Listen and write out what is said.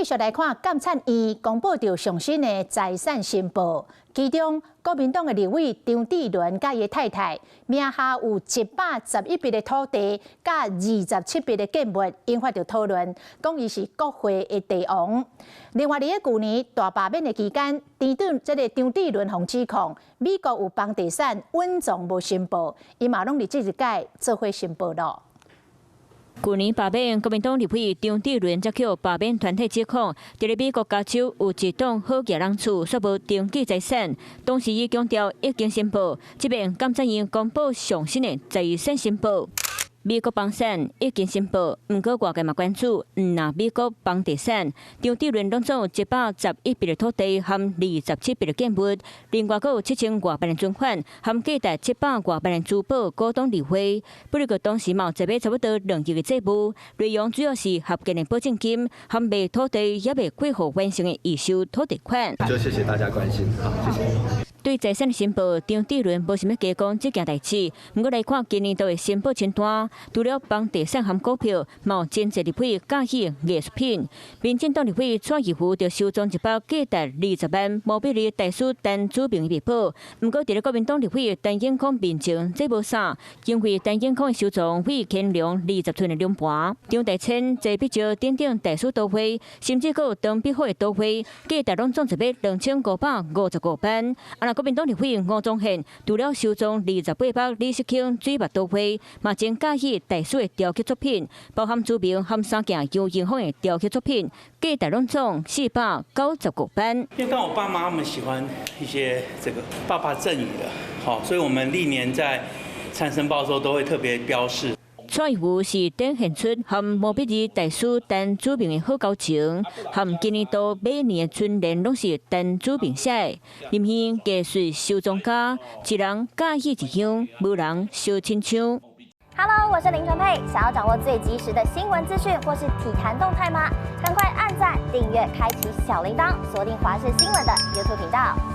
續來看監察院公布著上新的財產申報，其中國民黨的立委張智倫佮伊的太太名下有111筆的土地，佮27筆的建物，引發著討論，講伊是國會的地王。另外，佇咧舊年大罷免的期間，張這个張智倫予指控美國有房地產隱藏無申報，伊嘛攏佇這一屆做伙申報囉。舊年罷免國民黨立委張智倫，才予罷免團體指控，佇咧美國加州有一棟好額人厝，煞無登記財產。當時伊強調已經申報，這邊監察院公布上新的財產申報。美國房產已經申報，毋過外界嘛關注，毋若美國房地產，張智倫攏總111筆的土地含27筆的建物，另外閣有7000外萬的存款，含價值700外萬的珠寶、古董字畫。不過當時嘛有坐欲差不多2億的債務，內容主要是合建的保證金，含賣土地猶未過戶完成的預售土地款。就謝謝大家關心，好，謝謝。對財產的申報，張智倫無啥物加講這件代誌。毋過來看今年度的申報清單，除了房地產含股票，嘛有真濟立委佮意藝術品。民進黨立委蔡宜夫就收藏一包價值20萬毛筆字大師陳子明的墨寶。毋過佇咧國民黨立委陳永康面前，這無啥，因為陳永康的收藏為乾隆20寸的龍盤、張大千齊筆石等等大師圖畫，甚至閣有唐伯虎的圖畫，價值攏總一筆2555萬。啊，若國民黨立委吳宗憲除了收藏28幅李適興水墨圖畫，嘛真佮意大師的雕刻作品，包含朱明含三件楊英風的雕刻作品，價值攏總495萬。因為剛好我爸媽他們喜歡一些這個爸爸贈予的，好，所以我們歷年在參申報的時候都會特別標示。蔡宜夫是展現出和毛筆字大師陳子明的好交情，和今年度每年的春聯攏是陳子明寫的。林軒藝術收藏家，一人佮意一樣，無人相親像。 Hello，我是林純佩，想要掌握最及時的新聞資訊或是體壇動態嗎？趕快按讚、訂閱、開啟小鈴鐺，鎖定華視新聞的 YouTube 頻道。